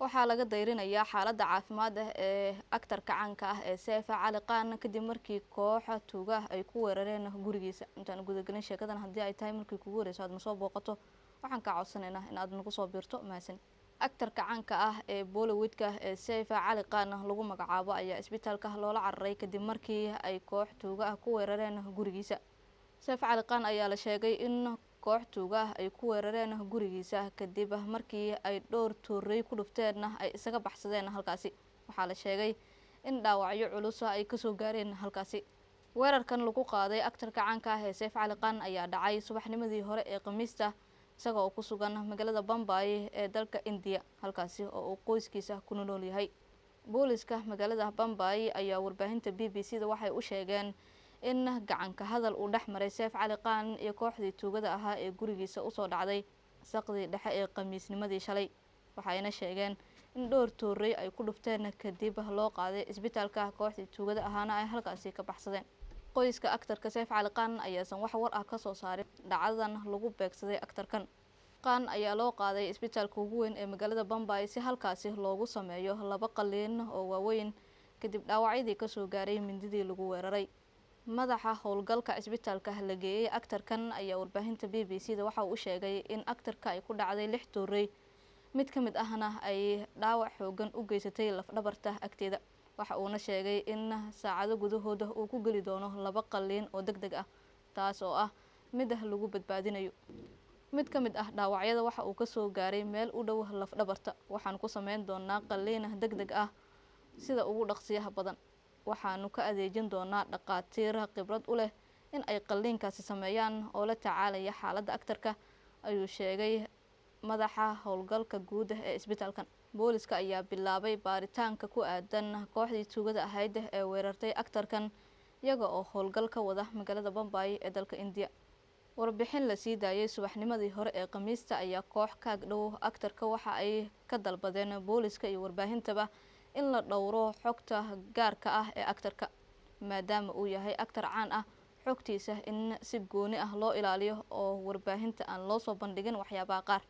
Waxaa laga dayrinayaa xaaladda caafimaad ah ee aktarka caanka ah ee Seefa Cali Qaan kadib markii kooxa tuugaah ay ku weerareen gurigiisa. Intaan gudagelin sheekadan, haddii ay tahay markii kugu horeyso aad nasoo booqato, waxaan kaa codsanaynaa in aad nagu soo biirto. Mahadsan. Aktarka caanka ah ee Bollywoodka ee Seefa Cali Qaan lagu magacaabo ayaa isbitaalka loola cararay kadib markii ay koox tuuga ah ku weerareen gurigiisa. Seef Cali Qaan ayaa la sheegay in koox tuuga ah ay ku weerareen gurigiisa kadib markii ay dhowr toorey ku dhufteenna ay isaga baxsadeen halkaasi. Waxaa la sheegay in dhaawacyo culus ay kasoo gaareen halkaasi. Weerarkan lagu qaaday aktarka caanka ah ee Seef Cali Qaan ayaa dhacay subaxnimadii hore ee Khamiista, isaga oo ku sugan magaalada Bambay ee dalka Indiya, halkaasi oo uu qoyskiisa kuna nool yahay. Booliska magaalada Bambay ayaa warbaahinta BBC da waxay u sheegeen in gacanka hadal uu dhex maray Seef Cali Qaan iyo kooxdii tuugada ahaa ee gurigiisa usoo dhacday saqdii dhexe ee khamiisnimadii shalay. Waxayna sheegeen in dhowr toorey ay ku dhufteen kadib loo qaaday isbitaalka, kooxdii tuugada ahaana ay halkaasi ka baxsadeen. Qoyska aktarka Seef Cali Qaan ayaasan wax war ah kasoo saarin dhacdadan lagu beegsaday aktarkan. Qaan ayaa loo qaaday isbitaalka ugu weyn ee magaalada Bambay si halkaasi loogu sameeyo 2 qaliin oo waaweyn kadib dhaawacyadii kasoo gaaray mindidii lagu weeraray. Madaxa howlgalka isbitaalka la geeyey aktarkan ayaa warbaahinta BBC da waxa uu u sheegay in aktarka ay ku dhacday 6 toorey, mid ka mid ahna ay dhaawac xoogan u geysatay lafdhabarta agteeda. Waxa uuna sheegay in saacado gudahooda uu ku geli doono 2 qaliin oo deg deg ah, taas oo ah mid lagu badbaadinayo. Mid ka mid ah dhaawacyada waxa uu kasoo gaaray meel u dhow lafdhabarta. Waxaan ku sameyn doonaa qaliin deg deg ah sida ugu dhaqsiyaha badan. Waxaanu ka adeejin doonaa dhaqaatiir khibrad u leh in ay qaliinkaasi sameeyaan oo la tacaalaya xaaladda aktarka, ayuu sheegay madaxa howlgalka guud ee isbitaalkan. Booliska ayaa bilaabay baaritaanka ku aadan kooxdii tuugada ahayd ee weerartay aktarkan, iyaga oo howlgal ka wada magaalada Bombay ee dalka Indiya. Warbixin la sii daayay subaxnimadii hore ee Khamiista ayaa koox kaag dhow aktarka waxa ay ka dalbadeen booliska iyo warbaahintaba in la dhowro xogta gaarka ah ee aktarka, maadaama uu yahay aktar caan ah, xogtiisa in si gooni ah loo ilaaliyo oo warbaahinta aan loo soo bandhigin waxyaabaha qaar.